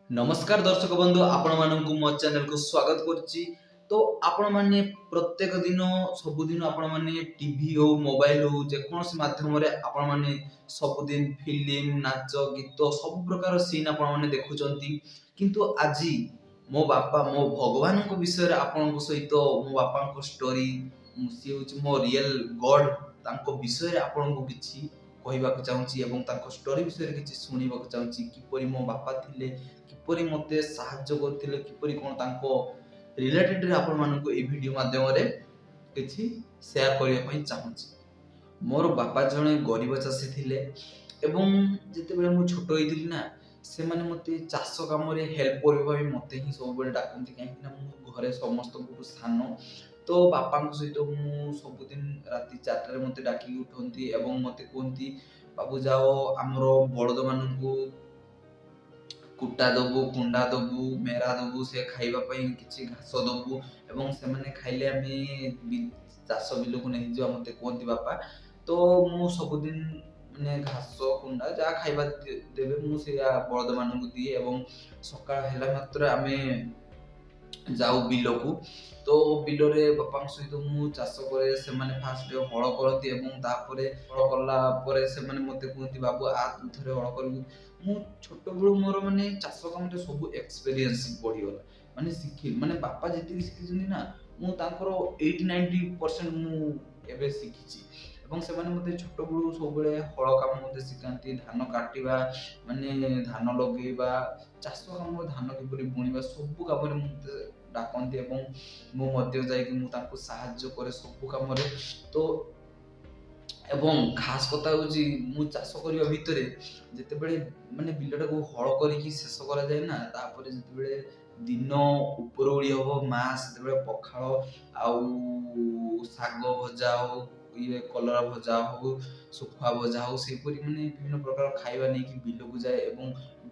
ନମସ୍କାର ଦର୍ଶକ ବନ୍ଧୁ, ଆପଣମାନଙ୍କୁ ମୋ ଚ୍ୟାନେଲକୁ ସ୍ୱାଗତ କରୁଛି। ତ ଆପଣମାନେ ପ୍ରତ୍ୟେକ ଦିନ, ସବୁଦିନ ଆପଣମାନେ ଟିଭି ହଉ, ମୋବାଇଲ ହଉ, ଯେକୌଣସି ମାଧ୍ୟମରେ ଆପଣମାନେ ସବୁଦିନ ଫିଲ୍ମ, ନାଚ ଗୀତ, ସବୁ ପ୍ରକାର ସିନ୍ ଆପଣମାନେ ଦେଖୁଛନ୍ତି। କିନ୍ତୁ ଆଜି ମୋ ବାପା, ମୋ ଭଗବାନଙ୍କ ବିଷୟରେ ଆପଣଙ୍କ ସହିତ ମୋ ବାପାଙ୍କ ଷ୍ଟୋରି, ସିଏ ହେଉଛି ମୋ ରିଏଲ ଗଡ୍, ତାଙ୍କ ବିଷୟରେ ଆପଣଙ୍କୁ କିଛି କହିବାକୁ ଚାହୁଁଛି ଏବଂ ତାଙ୍କ ଷ୍ଟୋରି ବିଷୟରେ କିଛି ଶୁଣିବାକୁ ଚାହୁଁଛି। କିପରି ମୋ ବାପା ଥିଲେ, କିପରି ମୋତେ ସାହାଯ୍ୟ କରୁଥିଲେ, କିପରି କ'ଣ, ତାଙ୍କ ରିଲେଟେଡ଼ରେ ଆପଣମାନଙ୍କୁ ଏଇ ଭିଡ଼ିଓ ମାଧ୍ୟମରେ କିଛି ସେୟାର କରିବା ପାଇଁ ଚାହୁଁଛି। ମୋର ବାପା ଜଣେ ଗରିବ ଚାଷୀ ଥିଲେ ଏବଂ ଯେତେବେଳେ ମୁଁ ଛୋଟ ହେଇଥିଲି ନା, ସେମାନେ ମୋତେ ଚାଷ କାମରେ ହେଲ୍ପ କରିବା ପାଇଁ ମୋତେ ହିଁ ସବୁବେଳେ ଡାକନ୍ତି, କାହିଁକିନା ମୁଁ ଘରେ ସମସ୍ତଙ୍କଠୁ ସାନ। ତ ବାପାଙ୍କ ସହିତ ମୁଁ ସବୁଦିନ ରାତି 4ଟାରେ ମୋତେ ଡାକିକି ଉଠନ୍ତି ଏବଂ ମୋତେ କୁହନ୍ତି, "ବାବୁ, ଯାଅ, ଆମର ବଳଦମାନଙ୍କୁ କୁଟା ଦବୁ, କୁଣ୍ଡା ଦବୁ, ମେରା ଦବୁ, ସେ ଖାଇବା ପାଇଁ କିଛି ଘାସ ଦବୁ ଏବଂ ସେମାନେ ଖାଇଲେ ଆମେ ଚାଷ ବିଲକୁ ନେଇଯିବା," ମୋତେ କୁହନ୍ତି ବାପା। ତ ମୁଁ ସବୁଦିନ ମାନେ ଘାସ, କୁଣ୍ଡା ଯାହା ଖାଇବା ଦେବେ, ମୁଁ ସେଇଆ ବଳଦମାନଙ୍କୁ ଦିଏ ଏବଂ ସକାଳ ହେଲା ମାତ୍ରେ ଆମେ ଯାଉ ବିଲକୁ। ତ ବିଲରେ ବାପାଙ୍କ ସହିତ ମୁଁ ଚାଷ କରେ। ସେମାନେ ଫାଷ୍ଟ ହଳ କରନ୍ତି ଏବଂ ତାପରେ ହଳ କଲା ପରେ ସେମାନେ ମୋତେ କୁହନ୍ତି, "ବାବୁ, ଆ, ତୁ ଥରେ ହଳ କରିବୁ।" ମୁଁ ଛୋଟବେଳୁ ମୋର ମାନେ ଚାଷ କାମରେ ସବୁ ଏକ୍ସପେରିଏନ୍ସ ବଢ଼ିଗଲା, ମାନେ ଶିଖି, ମାନେ ବାପା ଯେତିକି ଶିଖିଛନ୍ତି ନା, ମୁଁ ତାଙ୍କର 80-90% ମୁଁ ଏବେ ଶିଖିଛି। ଏବଂ ସେମାନେ ମୋତେ ଛୋଟବେଳୁ ସବୁବେଳେ ହଳ କାମ ମୋତେ ଶିଖାନ୍ତି, ଧାନ କାଟିବା, ମାନେ ଧାନ ଲଗେଇବା, ଚାଷ କାମ, ଧାନ କିପରି ବୁଣିବା, ସବୁ କାମରେ ମୋତେ ଡାକନ୍ତି ଏବଂ ମୁଁ ମଧ୍ୟ ଯାଇକି ମୁଁ ତାଙ୍କୁ ସାହାଯ୍ୟ କରେ ସବୁ କାମରେ। ତ ଏବଂ ଖାସ କଥା ହେଉଛି, ମୁଁ ଚାଷ କରିବା ଭିତରେ ଯେତେବେଳେ ମାନେ ବିଲଟାକୁ ହଳ କରିକି ଶେଷ କରାଯାଏ ନା, ତାପରେ ଯେତେବେଳେ ଦିନ ଉପରଓଳି ହବ, ମା ସେତେବେଳେ ପଖାଳ ଆଉ ଶାଗ ଭଜା ହଉ, ଇଏ କଲରା ଭଜା ହଉ, ଶୁଖୁଆ ଭଜା ହଉ, ସେହିପରି ମାନେ ବିଭିନ୍ନ ପ୍ରକାର ଖାଇବା ନେଇକି ବିଲକୁ ଯାଏ ଏବଂ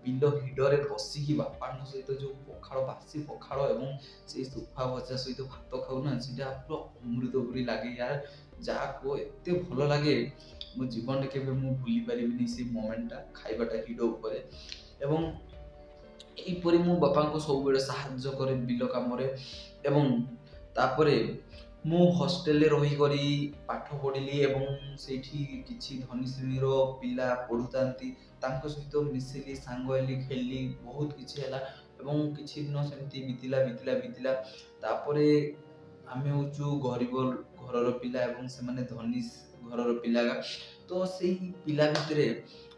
ବିଲ ହିଡ଼ରେ ବସିକି ବାପାଙ୍କ ସହିତ ଯେଉଁ ପଖାଳ, ବାସି ପଖାଳ ଏବଂ ସେଇ ଶୁଖୁଆ ଭଜା ସହିତ ଭାତ ଖାଉ ନା, ସେଇଟା ପୁରା ଅମୃତ ପରି ଲାଗେ ୟାର। ଯାହା କୁହ, ଏତେ ଭଲ ଲାଗେ, ମୋ ଜୀବନରେ କେବେ ମୁଁ ଭୁଲି ପାରିବିନି ସେଇ ମୋମେଣ୍ଟଟା, ଖାଇବାଟା ହିଡ଼ ଉପରେ। ଏବଂ ଏହିପରି ମୁଁ ବାପାଙ୍କୁ ସବୁବେଳେ ସାହାଯ୍ୟ କରେ ବିଲ କାମରେ। ଏବଂ ତାପରେ ମୁଁ ହଷ୍ଟେଲରେ ରହିକରି ପାଠ ପଢ଼ିଲି ଏବଂ ସେଇଠି କିଛି ଧନୀ ଶ୍ରେଣୀର ପିଲା ପଢ଼ୁଥାନ୍ତି, ତାଙ୍କ ସହିତ ମିଶିଲି, ସାଙ୍ଗ ହେଲି, ଖେଳିଲି, ବହୁତ କିଛି ହେଲା ଏବଂ କିଛି ଦିନ ସେମିତି ବିତିଲା, ବିତିଲା, ବିତିଲା। ତାପରେ ଆମେ ହେଉଛୁ ଗରିବ ଘରର ପିଲା ଏବଂ ସେମାନେ ଧନୀ ଘରର ପିଲା। ତ ସେଇ ପିଲା ଭିତରେ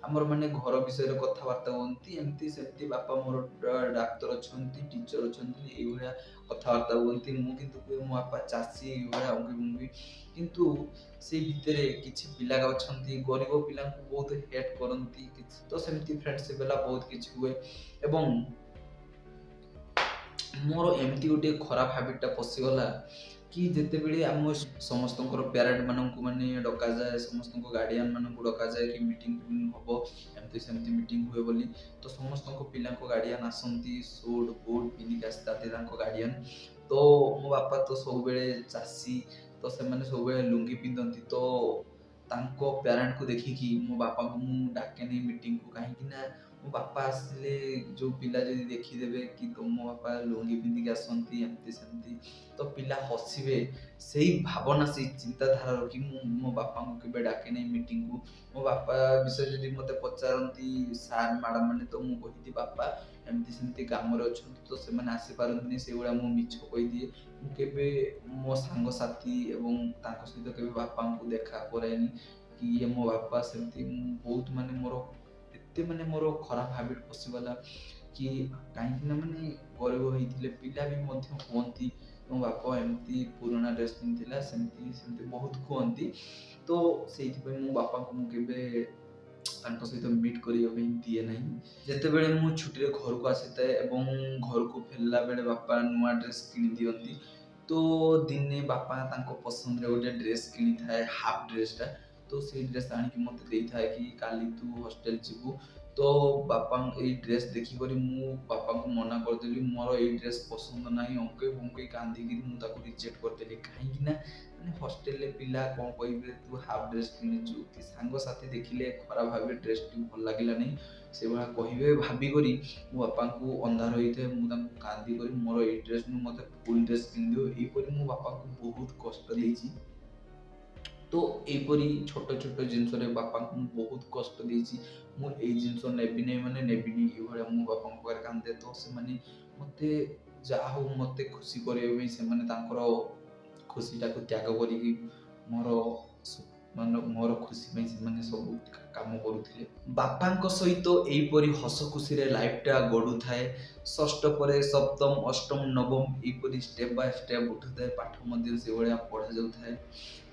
ଆମର ମାନେ ଘର ବିଷୟରେ କଥାବାର୍ତ୍ତା ହୁଅନ୍ତି, ଏମିତି ସେମିତି, ବାପା ମୋର ଡାକ୍ତର ଅଛନ୍ତି, ଟିଚର ଅଛନ୍ତି, ଏଇଭଳିଆ କଥାବାର୍ତ୍ତା ହୁଅନ୍ତି। ମୁଁ କିନ୍ତୁ କୁହେ ମୋ ବାପା ଚାଷୀ, ଏଇଭଳିଆ ଅଙ୍କି ବଙ୍କି। କିନ୍ତୁ ସେଇ ଭିତରେ କିଛି ପିଲା ଅଛନ୍ତି, ଗରିବ ପିଲାଙ୍କୁ ବହୁତ ହେଟ୍ କରନ୍ତି କିଛି। ତ ସେମିତି ଫ୍ରେଣ୍ଡସିପ୍ ହେଲା, ବହୁତ କିଛି ହୁଏ ଏବଂ ମୋର ଏମିତି ଗୋଟିଏ ଖରାପ ହାବିଟଟା ପଶିଗଲା କି ଯେତେବେଳେ ଆମ ସମସ୍ତଙ୍କର ପ୍ୟାରେଣ୍ଟ ମାନଙ୍କୁ ମାନେ ଡକାଯାଏ, ସମସ୍ତଙ୍କ ଗାର୍ଡ଼ିଆନ ମାନଙ୍କୁ ଡକାଯାଏ କି ମିଟିଂ ଫିଟିଂ ହବ, ଏମିତି ସେମିତି ମିଟିଂ ହୁଏ ବୋଲି, ତ ସମସ୍ତଙ୍କ ପିଲାଙ୍କ ଗାର୍ଡ଼ିଆନ ଆସନ୍ତି, ସୁଟ୍ ବୁଟ୍ ପିନ୍ଧିକି ଆସିଥାନ୍ତି ତାଙ୍କ ଗାର୍ଡ଼ିଆନ। ତ ମୋ ବାପା ତ ସବୁବେଳେ ଚାଷୀ, ତ ସେମାନେ ସବୁବେଳେ ଲୁଙ୍ଗି ପିନ୍ଧନ୍ତି। ତ ତାଙ୍କ ପ୍ୟାରେଣ୍ଟକୁ ଦେଖିକି ମୋ ବାପାଙ୍କୁ ମୁଁ ଡାକେନି ମିଟିଂକୁ, କାହିଁକି ନା ମୋ ବାପା ଆସିଲେ ଯେଉଁ ପିଲା ଯଦି ଦେଖିଦେବେ କି ତୁମ ବାପା ଲୁଙ୍ଗି ପିନ୍ଧିକି ଆସନ୍ତି, ଏମିତି ସେମିତି, ତ ପିଲା ହସିବେ। ସେଇ ଭାବନା, ସେଇ ଚିନ୍ତାଧାରା ରଖି ମୁଁ ମୋ ବାପାଙ୍କୁ କେବେ ଡାକେନି ମିଟିଂକୁ। ମୋ ବାପା ବିଷୟରେ ଯଦି ମୋତେ ପଚାରନ୍ତି ସାର୍ ମ୍ୟାଡ଼ାମ୍ ମାନେ, ତ ମୁଁ କହିଦିଏ ବାପା ଏମିତି ସେମିତି କାମରେ ଅଛନ୍ତି, ତ ସେମାନେ ଆସିପାରନ୍ତିନି, ସେଇଭଳିଆ ମୁଁ ମିଛ କହିଦିଏ। ମୁଁ କେବେ ମୋ ସାଙ୍ଗସାଥି ଏବଂ ତାଙ୍କ ସହିତ କେବେ ବାପାଙ୍କୁ ଦେଖା କରାଏନି କି ଇଏ ମୋ ବାପା। ସେମିତି ମୁଁ ବହୁତ ମାନେ ମୋର ଏତେ ମାନେ ମୋର ଖରାପ ହାବିଟ୍ ପଶିଗଲା କି, କାହିଁକି ନା ମାନେ ଗରିବ ହେଇଥିଲେ ପିଲା ବି ମଧ୍ୟ କୁହନ୍ତି ମୋ ବାପା ଏମିତି ପୁରୁଣା ଡ୍ରେସ୍ ପିନ୍ଧିଥିଲା, ସେମିତି ସେମିତି ବହୁତ କୁହନ୍ତି। ତ ସେଇଥିପାଇଁ ମୋ ବାପାଙ୍କୁ ମୁଁ କେବେ ତାଙ୍କ ସହିତ ମିଟ୍ କରିବା ପାଇଁ ଦିଏ ନାହିଁ। ଯେତେବେଳେ ମୁଁ ଛୁଟିରେ ଘରକୁ ଆସିଥାଏ ଏବଂ ଘରକୁ ଫେରିଲା ବେଳେ ବାପା ନୂଆ ଡ୍ରେସ୍ କିଣି ଦିଅନ୍ତି। ତ ଦିନେ ବାପା ତାଙ୍କ ପସନ୍ଦରେ ଗୋଟେ ଡ୍ରେସ୍ କିଣିଥାଏ, ହାଫ୍ ଡ୍ରେସ୍ଟା। ତ ସେଇ ଡ୍ରେସ୍ ଆଣିକି ମୋତେ ଦେଇଥାଏ କି କାଲି ତୁ ହଷ୍ଟେଲ ଯିବୁ। ତ ବାପାଙ୍କ ଏଇ ଡ୍ରେସ୍ ଦେଖିକରି ମୁଁ ବାପାଙ୍କୁ ମନା କରିଦେଲି, ମୋର ଏଇ ଡ୍ରେସ୍ ପସନ୍ଦ ନାହିଁ। ଅଙ୍କେଇ ବଙ୍କେଇ କାନ୍ଦିକିରି ମୁଁ ତାକୁ ରିଜେକ୍ଟ କରିଦେଲି, କାହିଁକି ନା ମାନେ ହଷ୍ଟେଲରେ ପିଲା କ'ଣ କହିବେ, ତୁ ହାଫ୍ ଡ୍ରେସ୍ କିଣିଛୁ କି, ସାଙ୍ଗସାଥି ଦେଖିଲେ ଖରାପ ଭାବିବେ, ଡ୍ରେସ୍ଟି ଭଲ ଲାଗିଲା ନାହିଁ। ସେଇଭଳିଆ କହିବେ ଭାବିକରି ମୋ ବାପାଙ୍କୁ ଅନ୍ଧାର ହୋଇଥାଏ, ମୁଁ ତାଙ୍କୁ କାନ୍ଦିକରି ମୋର ଏଇ ଡ୍ରେସ୍ ନୁହଁ, ମୋତେ ଫୁଲ୍ ଡ୍ରେସ୍ କିଣିଦିଅ, ଏହିପରି ମୁଁ ବାପାଙ୍କୁ ବହୁତ କଷ୍ଟ ଦେଇଛି। ତ ଏହିପରି ଛୋଟ ଛୋଟ ଜିନିଷରେ ବାପାଙ୍କୁ ମୁଁ ବହୁତ କଷ୍ଟ ଦେଇଛି। ମୁଁ ଏଇ ଜିନିଷ ନେବିନି ମାନେ ନେବିନି, ଏଇଭଳିଆ ମୁଁ ବାପାଙ୍କ ପାଖରେ କାନ୍ଦେ। ତ ସେମାନେ ମୋତେ ଯାହା ହଉ ମୋତେ ଖୁସି କରିବା ପାଇଁ ସେମାନେ ତାଙ୍କର ଖୁସିଟାକୁ ତ୍ୟାଗ କରିକି ମୋର ମାନେ ମୋର ଖୁସି ପାଇଁ ସେମାନେ ସବୁ କାମ କରୁଥିଲେ। ବାପାଙ୍କ ସହିତ ଏହିପରି ହସ ଖୁସିରେ ଲାଇଫଟା ଗଢ଼ୁଥାଏ। ଷଷ୍ଠ ପରେ ସପ୍ତମ, ଅଷ୍ଟମ, ନବମ ଏହିପରି ଷ୍ଟେପ୍ ବାଇ ଷ୍ଟେପ୍ ଉଠୁଥାଏ। ପାଠ ମଧ୍ୟ ସେଭଳିଆ ପଢ଼ାଯାଉଥାଏ,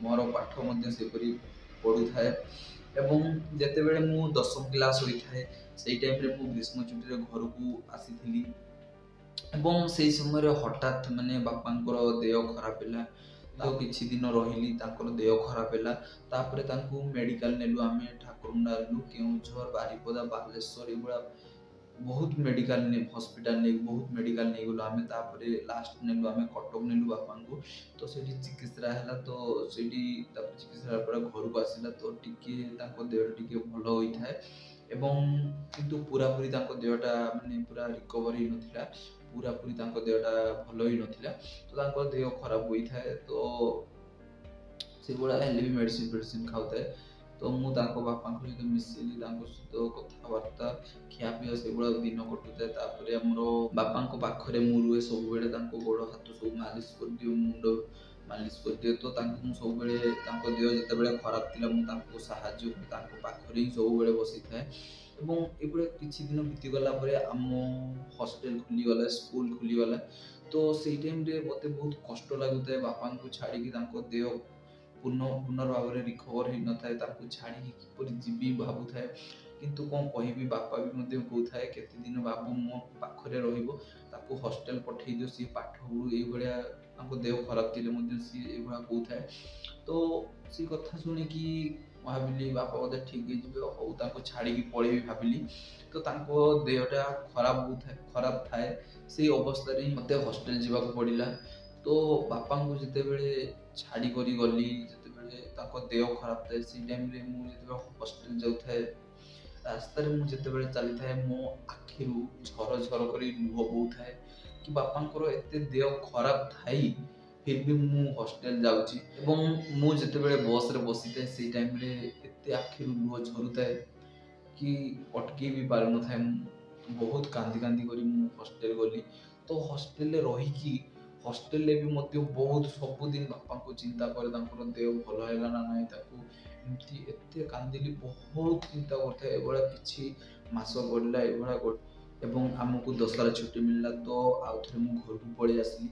ମୋର ପାଠ ମଧ୍ୟ ସେପରି ପଢ଼ୁଥାଏ। ଏବଂ ଯେତେବେଳେ ମୁଁ ଦଶମ କ୍ଲାସ୍ ହୋଇଥାଏ, ସେଇ ଟାଇମ୍ରେ ମୁଁ ଗ୍ରୀଷ୍ମ ଛୁଟିରେ ଘରକୁ ଆସିଥିଲି ଏବଂ ସେଇ ସମୟରେ ହଠାତ୍ ମାନେ ବାପାଙ୍କର ଦେହ ଖରାପ ହେଲା। ତ କିଛି ଦିନ ରହିଲି, ତାଙ୍କର ଦେହ ଖରାପ ହେଲା। ତାପରେ ତାଙ୍କୁ ମେଡ଼ିକାଲ ନେଲୁ ଆମେ, ଠାକୁରଙ୍କୁ ନେଲୁ କେଉଁଝର, ବାରିପଦା, ବାଲେଶ୍ୱର, ଏଇଭଳିଆ ବହୁତ ମେଡ଼ିକାଲ ନେଇ, ହସ୍ପିଟାଲ ନେଇ, ବହୁତ ମେଡ଼ିକାଲ ନେଇଗଲୁ ଆମେ। ତାପରେ ଲାଷ୍ଟ ନେଲୁ ଆମେ କଟକ ନେଲୁ ବାପାଙ୍କୁ। ତ ସେଇଠି ଚିକିତ୍ସା ହେଲା। ତ ସେଇଠି ତାପରେ ଚିକିତ୍ସା ହେଲା ପରେ ଘରକୁ ଆସିଲା, ତ ଟିକେ ତାଙ୍କ ଦେହଟା ଟିକେ ଭଲ ହୋଇଥାଏ ଏବଂ କିନ୍ତୁ ପୁରାପୁରି ତାଙ୍କ ଦେହଟା ମାନେ ପୁରା ରିକଭର ହେଇନଥିଲା, ପୁରାପୁରି ତାଙ୍କ ଦେହଟା ଭଲ ହେଇନଥିଲା। ତ ତାଙ୍କ ଦେହ ଖରାପ ହୋଇଥାଏ, ତ ସେଇଭଳିଆ ହେଲେ ବି ମେଡ଼ିସିନ ଫେଡ଼ିସିନ ଖାଉଥାଏ। ତ ମୁଁ ତାଙ୍କ ବାପାଙ୍କ ସହିତ ମିଶିଲି, ତାଙ୍କ ସହିତ କଥାବାର୍ତ୍ତା, ଖିଆପିଆ, ସେଇଭଳିଆ ଦିନ କଟୁଥାଏ। ତାପରେ ଆମର ବାପାଙ୍କ ପାଖରେ ମୁଁ ରୁହେ ସବୁବେଳେ, ତାଙ୍କ ଗୋଡ଼ ହାତ ସବୁ ମାଲିସ କରିଦିଏ, ମୁଣ୍ଡ ମାଲିସ କରିଦିଏ। ତ ତାଙ୍କୁ ମୁଁ ସବୁବେଳେ, ତାଙ୍କ ଦେହ ଯେତେବେଳେ ଖରାପ ଥିଲା, ମୁଁ ତାଙ୍କୁ ସାହାଯ୍ୟ କରେ, ତାଙ୍କ ପାଖରେ ହିଁ ସବୁବେଳେ ବସିଥାଏ। ଏବଂ ଏଭଳିଆ କିଛି ଦିନ ବିତିଗଲା ପରେ ଆମ ହଷ୍ଟେଲ ଖୋଲିଗଲା, ସ୍କୁଲ ଖୋଲିଗଲା। ତ ସେଇ ଟାଇମ୍ରେ ମୋତେ ବହୁତ କଷ୍ଟ ଲାଗୁଥାଏ ବାପାଙ୍କୁ ଛାଡ଼ିକି। ତାଙ୍କ ଦେହ ପୁନର୍ଭାବରେ ରିକଭର ହେଇନଥାଏ, ତାଙ୍କୁ ଛାଡ଼ିକି କିପରି ଯିବି ଭାବୁଥାଏ। କିନ୍ତୁ କ'ଣ କହିବି, ବାପା ବି ମଧ୍ୟ କହୁଥାଏ କେତେ ଦିନ ବାବୁ ମୋ ପାଖରେ ରହିବ, ତାକୁ ହଷ୍ଟେଲ ପଠେଇ ଦିଅ, ସିଏ ପାଠ ପଢ଼ୁ, ଏଇଭଳିଆ ତାଙ୍କ ଦେହ ଖରାପ ଥିଲେ ମଧ୍ୟ ସିଏ ଏଇଭଳିଆ କହୁଥାଏ। ତ ସେ କଥା ଶୁଣିକି ଭାବିଲି ବାପା ବୋଧେ ଠିକ୍ ହେଇଯିବେ, ହଉ ତାଙ୍କୁ ଛାଡ଼ିକି ପଳେଇବି ଭାବିଲି। ତ ତାଙ୍କ ଦେହଟା ଖରାପ ହେଉଥାଏ, ଖରାପ ଥାଏ, ସେଇ ଅବସ୍ଥାରେ ହିଁ ମୋତେ ହଷ୍ଟେଲ ଯିବାକୁ ପଡ଼ିଲା। ତ ବାପାଙ୍କୁ ଯେତେବେଳେ ଛାଡ଼ି କରି ଗଲି, ଯେତେବେଳେ ତାଙ୍କ ଦେହ ଖରାପ ଥାଏ, ସେଇ ଟାଇମ୍ରେ ମୁଁ ଯେତେବେଳେ ହଷ୍ଟେଲ ଯାଉଥାଏ, ରାସ୍ତାରେ ମୁଁ ଯେତେବେଳେ ଚାଲିଥାଏ, ମୋ ଆଖିରୁ ଝର ଝର କରି ଲୁହ ବୋହୁଥାଏ କି ବାପାଙ୍କର ଏତେ ଦେହ ଖରାପ ଥାଇ ଫିର୍ ବି ମୁଁ ହଷ୍ଟେଲ ଯାଉଛି। ଏବଂ ମୁଁ ଯେତେବେଳେ ବସ୍ରେ ବସିଥାଏ, ସେଇ ଟାଇମ୍ରେ ଏତେ ଆଖିରୁ ଲୁହ ଝରୁଥାଏ କି ଅଟକେଇ ବି ପାରୁନଥାଏ। ମୁଁ ବହୁତ କାନ୍ଦି କାନ୍ଦି କରି ମୁଁ ହଷ୍ଟେଲ ଗଲି। ତ ହଷ୍ଟେଲରେ ରହିକି, ହଷ୍ଟେଲରେ ବି ମଧ୍ୟ ବହୁତ ସବୁଦିନ ବାପାଙ୍କୁ ଚିନ୍ତା କରେ, ତାଙ୍କର ଦେହ ଭଲ ହେଲା ନା ନାହିଁ, ତାକୁ ଏମିତି ଏତେ କାନ୍ଦିଲି, ବହୁତ ଚିନ୍ତା କରୁଥାଏ। ଏଭଳିଆ କିଛି ମାସ ଗଡ଼ିଲା ଏଇଭଳିଆ, ଏବଂ ଆମକୁ ଦଶହରା ଛୁଟି ମିଳିଲା। ତ ଆଉ ଥରେ ମୁଁ ଘରକୁ ପଳେଇ ଆସିଲି।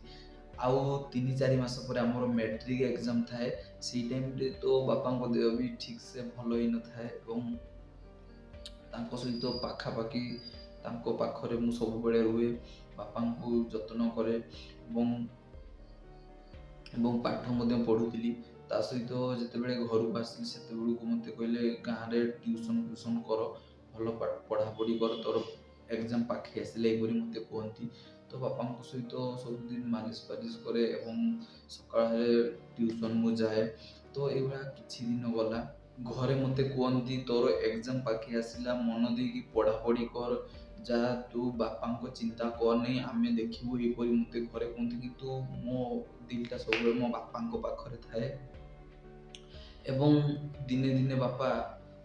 ଆଉ 3-4 ମାସ ପରେ ଆମର ମେଟ୍ରିକ୍ ଏକ୍ଜାମ୍ ଥାଏ। ସେଇ ଟାଇମ୍ରେ ତ ବାପାଙ୍କ ଦେହ ବି ଠିକ୍ସେ ଭଲ ହେଇନଥାଏ ଏବଂ ତାଙ୍କ ସହିତ ପାଖାପାଖି ତାଙ୍କ ପାଖରେ ମୁଁ ସବୁବେଳେ ରୁହେ, ବାପାଙ୍କୁ ଯତ୍ନ କରେ ଏବଂ ପାଠ ମଧ୍ୟ ପଢ଼ୁଥିଲି। ତା ସହିତ ଯେତେବେଳେ ଘରକୁ ଆସିଲି, ସେତେବେଳକୁ ମୋତେ କହିଲେ ଗାଁରେ ଟ୍ୟୁସନ୍ ଫ୍ୟୁସନ୍ କର, ଭଲ ପଢ଼ାପଢ଼ି କର, ତୋର ଏକ୍ଜାମ୍ ପାଖେଇ ଆସିଲେ, ଏହିପରି ମୋତେ କୁହନ୍ତି। ତ ବାପାଙ୍କ ସହିତ ସବୁଦିନ ମାଲିସ ଫାଲିସ କରେ ଏବଂ ସକାଳ ହେଲେ ଟ୍ୟୁସନ୍ ମୁଁ ଯାଏ। ତ ଏଇଭଳିଆ କିଛି ଦିନ ଗଲା। ଘରେ ମୋତେ କୁହନ୍ତି ତୋର ଏକ୍ଜାମ୍ ପାଖେଇ ଆସିଲା, ମନ ଦେଇକି ପଢ଼ାପଢ଼ି କର, ଯାହା ତୁ ବାପାଙ୍କ ଚିନ୍ତା କରନି, ଆମେ ଦେଖିବୁ, ଏହିପରି ମୋତେ ଘରେ କୁହନ୍ତି। କିନ୍ତୁ ମୋ ଦିଲଟା ସବୁବେଳେ ମୋ ବାପାଙ୍କ ପାଖରେ ଥାଏ। ଏବଂ ଦିନେ ଦିନେ ବାପା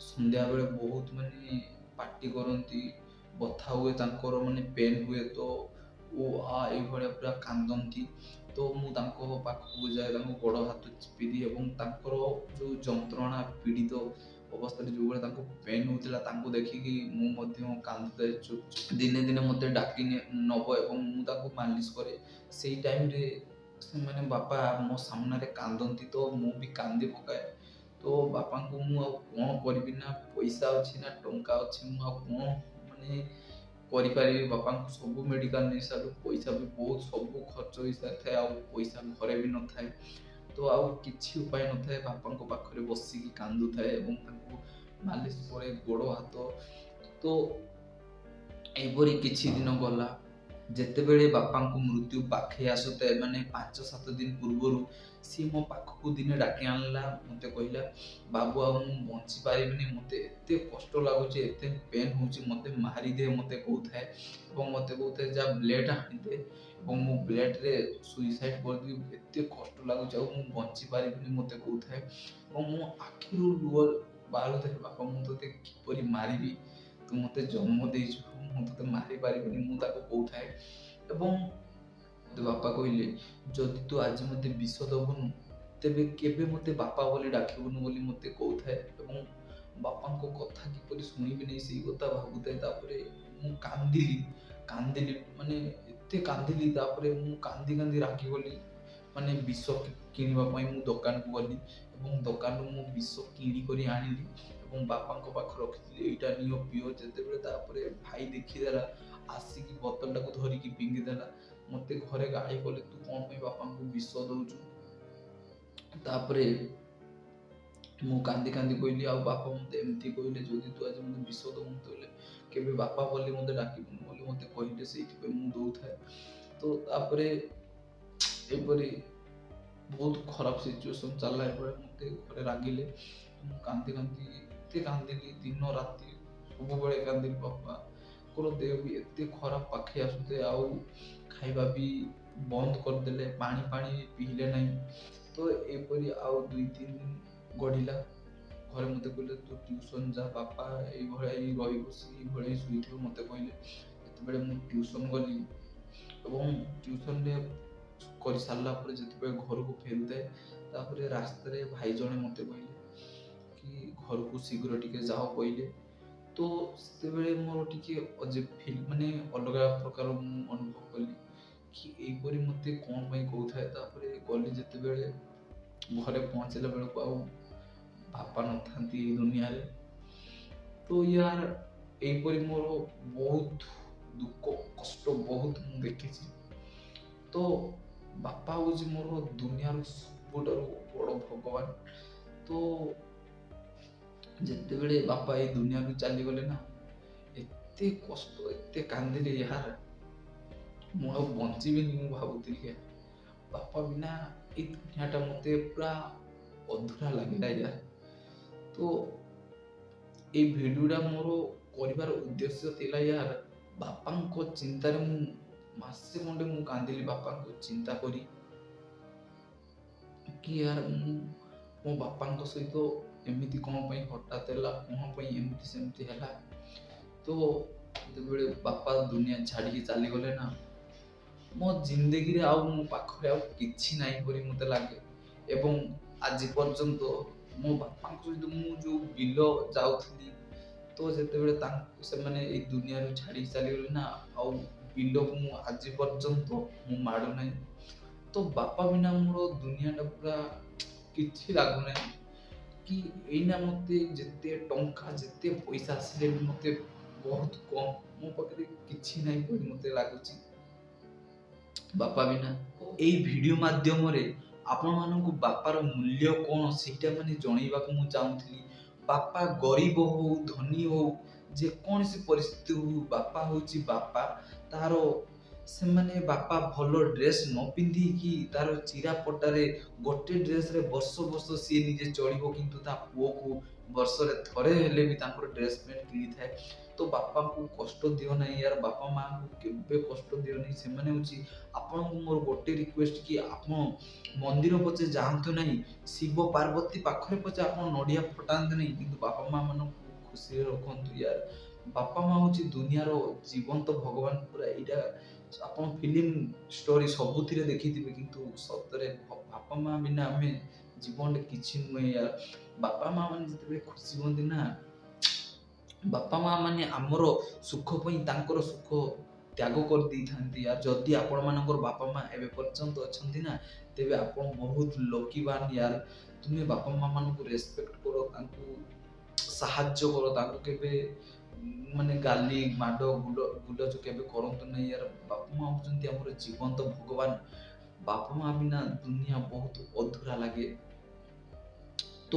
ସନ୍ଧ୍ୟାବେଳେ ବହୁତ ମାନେ ପାଟି କରନ୍ତି, ବଥା ହୁଏ ତାଙ୍କର, ମାନେ ପେନ୍ ହୁଏ, ତ ଓ ଆ ଏଇଭଳିଆ ପୁରା କାନ୍ଦନ୍ତି। ତ ମୁଁ ତାଙ୍କ ପାଖକୁ ଯାଏ, ତାଙ୍କ ଗୋଡ଼ ହାତ ଚିପିଦିଏ ଏବଂ ତାଙ୍କର ଯେଉଁ ଯନ୍ତ୍ରଣା ପୀଡ଼ିତ ଅବସ୍ଥାରେ ଯେଉଁଭଳିଆ ତାଙ୍କୁ ପେନ୍ ହେଉଥିଲା, ତାଙ୍କୁ ଦେଖିକି ମୁଁ ମଧ୍ୟ କାନ୍ଦୁଥାଏ ଚୁପ୍ ଚୁପ୍। ଦିନେ ଦିନେ ମୋତେ ଡାକି ନେବ ଏବଂ ମୁଁ ତାକୁ ମାଲିସ କରେ। ସେଇ ଟାଇମ୍ରେ ସେମାନେ ବାପା ମୋ ସାମ୍ନାରେ କାନ୍ଦନ୍ତି, ତ ମୁଁ ବି କାନ୍ଦି ପକାଏ। ତ ବାପାଙ୍କୁ ମୁଁ ଆଉ କ'ଣ କରିବି, ନା ପଇସା ଅଛି ନା ଟଙ୍କା ଅଛି, ମୁଁ ଆଉ କ'ଣ ମାନେ କରିପାରିବି? ବାପାଙ୍କୁ ସବୁ ମେଡ଼ିକାଲ ନେଇସାରିଲୁ, ପଇସା ବି ବହୁତ ସବୁ ଖର୍ଚ୍ଚ ହେଇସାରିଥାଏ, ଆଉ ପଇସା ଘରେ ବି ନଥାଏ। ତ ଆଉ କିଛି ଉପାୟ ନଥାଏ, ବାପାଙ୍କ ପାଖରେ ବସିକି କାନ୍ଦୁଥାଏ ଏବଂ ତାଙ୍କୁ ମାଲିସ କରେ ଗୋଡ଼ ହାତ। ତ ଏହିପରି କିଛି ଦିନ ଗଲା। ଯେତେବେଳେ ବାପାଙ୍କୁ ମୃତ୍ୟୁ ପାଖେଇ ଆସୁଥାଏ, ମାନେ 5-7 ଦିନ ପୂର୍ବରୁ ସିଏ ମୋ ପାଖକୁ ଦିନେ ଡାକି ଆଣିଲା। ମୋତେ କହିଲା, ବାବୁ ଆଉ ମୁଁ ବଞ୍ଚି ପାରିବିନି, ମୋତେ ଏତେ କଷ୍ଟ ଲାଗୁଛି, ଏତେ ପେନ୍ ହେଉଛି, ମୋତେ ମାରିଦେ, ମୋତେ କହୁଥାଏ। ଏବଂ ମୋତେ କହୁଥାଏ, ଯା ବ୍ଲେଡ଼୍ ଆଣିଦେ ଏବଂ ମୁଁ ବ୍ଲେଡ଼୍ରେ ସୁଇସାଇଡ଼୍ କରିଦେବି, ଏତେ କଷ୍ଟ ଲାଗୁଛି, ଆଉ ମୁଁ ବଞ୍ଚି ପାରିବିନି, ମୋତେ କହୁଥାଏ। ଏବଂ ମୋ ଆଖିରୁ ଲୁହ ବାହାରୁଥାଏ। ବାପା, ମୁଁ ତୋତେ କିପରି ମାରିବି? ତୁ ମୋତେ ଜନ୍ମ ଦେଇଛୁ, ମୁଁ ତୋତେ ମାରିପାରିବିନି, ମୁଁ ତାକୁ କହୁଥାଏ। ଏବଂ ମୋତେ ବାପା କହିଲେ, ଯଦି ତୁ ଆଜି ମୋତେ ବିଷ ଦେବୁନୁ ତେବେ କେବେ ମୋତେ ବାପା ବୋଲି ଡାକିବୁନୁ ବୋଲି ମୋତେ କହୁଥାଏ। ଏବଂ ବାପାଙ୍କ କଥା କିପରି ଶୁଣିବିନି ସେଇ କଥା ଭାବୁଥାଏ। ତାପରେ ମୁଁ କାନ୍ଦିଲି, କାନ୍ଦିଲି, ମାନେ ଏତେ କାନ୍ଦିଲି। ତାପରେ ମୁଁ କାନ୍ଦି କାନ୍ଦି ରାଗିଗଲି, ମାନେ ବିଷ କିଣିବା ପାଇଁ ମୁଁ ଦୋକାନକୁ ଗଲି ଏବଂ ଦୋକାନରୁ ମୁଁ ବିଷ କିଣିକରି ଆଣିଲି ଏବଂ ବାପାଙ୍କ ପାଖରେ ରଖିଥିଲି, ଏଇଟା ନିଅ ପିଅ। ଯେତେବେଳେ ତାପରେ ଭାଇ ଦେଖିଦେଲା, ଆସିକି ବୋତଲଟାକୁ ଧରିକି ଫିଙ୍ଗିଦେଲା। ମୋତେ ଘରେ ଗାଳି କଲେ, ତୁ କ'ଣ ପାଇଁ ବାପାଙ୍କୁ ବିଷ ଦେଉଛୁ? ତାପରେ ମୁଁ କାନ୍ଦି କାନ୍ଦି କହିଲି, ଆଉ ବାପା ମୋତେ ଏମିତି କହିଲେ, ଯଦି ତୁ ଆଜି ମୋତେ ବିଷ ଦେବୁନି ତାହେଲେ କେବେ ବାପା ବୋଲି ମୋତେ ଡାକିବୁନି ବୋଲି ମୋତେ କହିଲେ, ସେଇଥିପାଇଁ ମୁଁ ଦେଉଥାଏ। ତ ତାପରେ ଏପରି ବହୁତ ଖରାପ ସିଚୁଏସନ୍ ଚାଲିଲା। ଏପରି ମୋତେ ଘରେ ରାଗିଲେ। ମୁଁ କାନ୍ଦି କାନ୍ଦି ଏତେ କାନ୍ଦିଲି, ଦିନ ରାତି ସବୁବେଳେ କାନ୍ଦିଲି। ବାପାଙ୍କର ଦେହ ବି ଏତେ ଖରାପ ପାଖେଇ ଆସୁଥାଏ, ଆଉ ଖାଇବା ବି ବନ୍ଦ କରିଦେଲେ, ପାଣି ପାଣି ପିଇଲେ ନାହିଁ। ତ ଏପରି ଆଉ 2-3 ଦିନ ଗଡ଼ିଲା। ଘରେ ମୋତେ କହିଲେ, ତୁ ଟ୍ୟୁସନ୍ ଯା, ବାପା ଏଇଭଳିଆ ହିଁ ରହିବ, ଏଇଭଳିଆ ହିଁ ଶୋଇଥିବ, ମୋତେ କହିଲେ। ଯେତେବେଳେ ମୁଁ ଟ୍ୟୁସନ୍ ଗଲି ଏବଂ ଟ୍ୟୁସନ୍ରେ କରିସାରିଲା ପରେ ଯେତେବେଳେ ଘରକୁ ଫେରୁଥାଏ, ତାପରେ ରାସ୍ତାରେ ଭାଇ ଜଣେ ମୋତେ କହିଲେ କି ଘରକୁ ଶୀଘ୍ର ଟିକେ ଯାଅ କହିଲେ। ତ ସେତେବେଳେ ମୋର ଟିକେ ଅଜୀବ ଫିଲ୍, ମାନେ ଅଲଗା ପ୍ରକାର ମୁଁ ଅନୁଭବ କଲି କି ଏଇପରି ମୋତେ କ'ଣ ପାଇଁ କହୁଥାଏ। ତାପରେ ଗଲି, ଯେତେବେଳେ ଘରେ ପହଞ୍ଚିଲା ବେଳକୁ ଆଉ ବାପା ନଥାନ୍ତି ଏଇ ଦୁନିଆରେ। ତ ୟାର ଏଇପରି ମୋର ବହୁତ ଦୁଃଖ କଷ୍ଟ ବହୁତ ମୁଁ ଦେଖିଛି। ତ ବାପା ହେଉଛି ମୋର ଦୁନିଆର ସବୁଠାରୁ ବଡ଼ ଭଗବାନ। ତ ଯେତେବେଳେ ବାପା ଏଇ ଦୁନିଆରୁ ଚାଲିଗଲେ ନା, ଏତେ କଷ୍ଟ, ଏତେ କାନ୍ଦିଲି ୟାର, ମୁଁ ଆଉ ବଞ୍ଚିବିନି ମୁଁ ଭାବୁଥିଲି। ବାପା ବିନା ଏଇ ଦୁନିଆଟା ମୋତେ ପୁରା ଅଧୁରା ଲାଗିଲା ୟାର। ତ ଏଇ ଭିଡ଼ିଓଟା ମୋର କରିବାର ଉଦ୍ଦେଶ୍ୟ ଥିଲା ୟାର, ବାପାଙ୍କ ଚିନ୍ତାରେ ମୁଁ ମାସେ ଖଣ୍ଡେ ମୁଁ କାନ୍ଦିଲି ବାପାଙ୍କୁ ଚିନ୍ତା କରି କି ୟାର ମୁଁ ମୋ ବାପାଙ୍କ ସହିତ ଏମିତି କ'ଣ ପାଇଁ ହଠାତ୍ ହେଲା, କ'ଣ ପାଇଁ ଏମିତି ସେମିତି ହେଲା। ତ ଯେତେବେଳେ ବାପା ଦୁନିଆ ଛାଡ଼ିକି ଚାଲିଗଲେ ନା, ମୋ ଜିନ୍ଦଗିରେ ଆଉ ମୋ ପାଖରେ ଆଉ କିଛି ନାହିଁ ପରି ମୋତେ ଲାଗେ। ଏବଂ ଆଜି ପର୍ଯ୍ୟନ୍ତ ମୋ ବାପାଙ୍କ ସହିତ ମୁଁ ଯେଉଁ ବିଲ ଯାଉଥିଲି, ତ ଯେତେବେଳେ ତାଙ୍କୁ ସେମାନେ ଏଇ ଦୁନିଆରୁ ଛାଡ଼ିକି ଚାଲିଗଲେ ନା, ଆଉ ବିଲକୁ ମୁଁ ଆଜି ପର୍ଯ୍ୟନ୍ତ ମୁଁ ମାଡ଼ୁନାହିଁ। ତ ବାପା ବିନା ମୋର ଦୁନିଆଟା ପୁରା କିଛି ଲାଗୁନାହିଁ କି ଏଇନା ମୋତେ ଯେତେ ଟଙ୍କା ଯେତେ ପଇସା ଆସିଲେ ବି ମୋତେ ବହୁତ କମ୍, ମୋ ପାଖରେ କିଛି ନାହିଁ ପରି ମୋତେ ଲାଗୁଛି ବାପା ବିନା। ଏଇ ଭିଡ଼ିଓ ମାଧ୍ୟମରେ ଆପଣମାନଙ୍କୁ ବାପାର ମୂଲ୍ୟ କ'ଣ ସେଇଟା ମାନେ ଜଣେଇବାକୁ ମୁଁ ଚାହୁଁଥିଲି। ବାପା ଗରିବ ହଉ ଧନୀ ହଉ ଯେକୌଣସି ପରିସ୍ଥିତି ହଉ, ବାପା ହେଉଛି ବାପା। ତାର ସେମାନେ ବାପା ଭଲ ଡ୍ରେସ୍ ନ ପିନ୍ଧିକି ତାର ଚିରା ପଟାରେ ଗୋଟେ ଡ୍ରେସ୍ରେ ବର୍ଷ ବର୍ଷ ସିଏ ନିଜେ ଚଳିବ, କିନ୍ତୁ ତା ପୁଅକୁ ବର୍ଷରେ ଥରେ ହେଲେ ବି ତାଙ୍କର ଡ୍ରେସ୍ ପ୍ୟାଣ୍ଟ କିଣିଥାଏ। ତ ବାପାଙ୍କୁ କଷ୍ଟ ଦିଅ ନାହିଁ ୟାର, ବାପା ମାଆଙ୍କୁ କେବେ କଷ୍ଟ ଦିଅ ନାହିଁ। ସେମାନେ ହେଉଛି ଆପଣଙ୍କୁ ମୋର ଗୋଟେ ରିକ୍ୱେଷ୍ଟ କି ଆପଣ ମନ୍ଦିର ପଛେ ଯାଆନ୍ତୁ ନାହିଁ, ଶିବ ପାର୍ବତୀ ପାଖରେ ପଛେ ଆପଣ ନଡ଼ିଆ ଫଟାନ୍ତୁ ନାହିଁ, କିନ୍ତୁ ବାପା ମାଆ ମାନଙ୍କୁ ଖୁସିରେ ରଖନ୍ତୁ ୟାର। ବାପା ମା ହେଉଛି ଦୁନିଆର ଜୀବନ୍ତ ଭଗବାନ ପୁରା। ଏଇଟା ଆପଣ ଫିଲ୍ମ ଷ୍ଟୋରି ସବୁଥିରେ ଦେଖିଥିବେ, କିନ୍ତୁ ସତରେ ବାପା ମା ବିନା ଆମେ ଜୀବନରେ କିଛି ନୁହେଁ ୟାର। ବାପା ମା ମାନେ ଯେତେବେଳେ ଖୁସି ହୁଅନ୍ତି ନା, ବାପା ମା ମାନେ ଆମର ସୁଖ ପାଇଁ ତାଙ୍କର ସୁଖ ତ୍ୟାଗ କରିଦେଇଥାନ୍ତି ୟାର। ଯଦି ଆପଣମାନଙ୍କର ବାପା ମା ଏବେ ପର୍ଯ୍ୟନ୍ତ ଅଛନ୍ତି ନା, ତେବେ ଆପଣ ବହୁତ ଲକିବାନ ୟାର। ତୁମେ ବାପା ମା ମାନଙ୍କୁ ରେସପେକ୍ଟ କର, ତାଙ୍କୁ ସାହାଯ୍ୟ କର, ତାଙ୍କୁ କେବେ ମାନେ ଗାଲି ମାଡ଼ ଗୁଲଜ କେବେ କରନ୍ତୁ ନାହିଁ ୟାର। ବାପା ମା ହେଉଛନ୍ତି ଆମର ଜୀବନ୍ତ ଭଗବାନ। ବାପା ମା ବିନା ଦୁନିଆ ବହୁତ ଅଧୁରା ଲାଗେ। ତ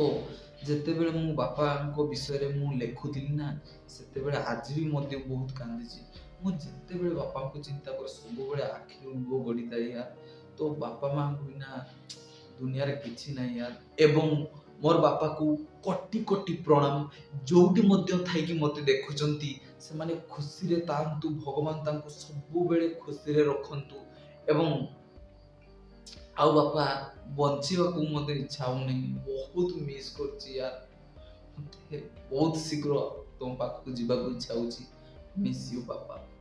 ଯେତେବେଳେ ମୁଁ ବାପାଙ୍କ ବିଷୟରେ ମୁଁ ଲେଖୁଥିଲି ନା, ସେତେବେଳେ ଆଜି ବି ମଧ୍ୟ ବହୁତ କାନ୍ଦିଛି। ମୁଁ ଯେତେବେଳେ ବାପାଙ୍କୁ ଚିନ୍ତା କରେ, ସବୁବେଳେ ଆଖିରୁ ଲୁହ ଗଡ଼ିଥାଏ ୟାର। ତ ବାପା ମାଆଙ୍କୁ ବିନା ଦୁନିଆରେ କିଛି ନାହିଁ ୟାର। ଏବଂ ମୋର ବାପାକୁ କୋଟି କୋଟି ପ୍ରଣାମ। ଯୋଉଠି ମଧ୍ୟ ଥାଇକି ମୋତେ ଦେଖୁଛନ୍ତି, ସେମାନେ ଖୁସିରେ ଥାଆନ୍ତୁ, ଭଗବାନ ତାଙ୍କୁ ସବୁବେଳେ ଖୁସିରେ ରଖନ୍ତୁ। ଏବଂ ଆଉ ବାପା, ବଞ୍ଚିବାକୁ ମୋତେ ଇଚ୍ଛା ହଉନି, ବହୁତ ମିସ୍ କରୁଛି ୟାର। ମୋତେ ବହୁତ ଶୀଘ୍ର ତୁମ ପାଖକୁ ଯିବାକୁ ଇଚ୍ଛା ହଉଛି। ମିସ୍ you ବାପା।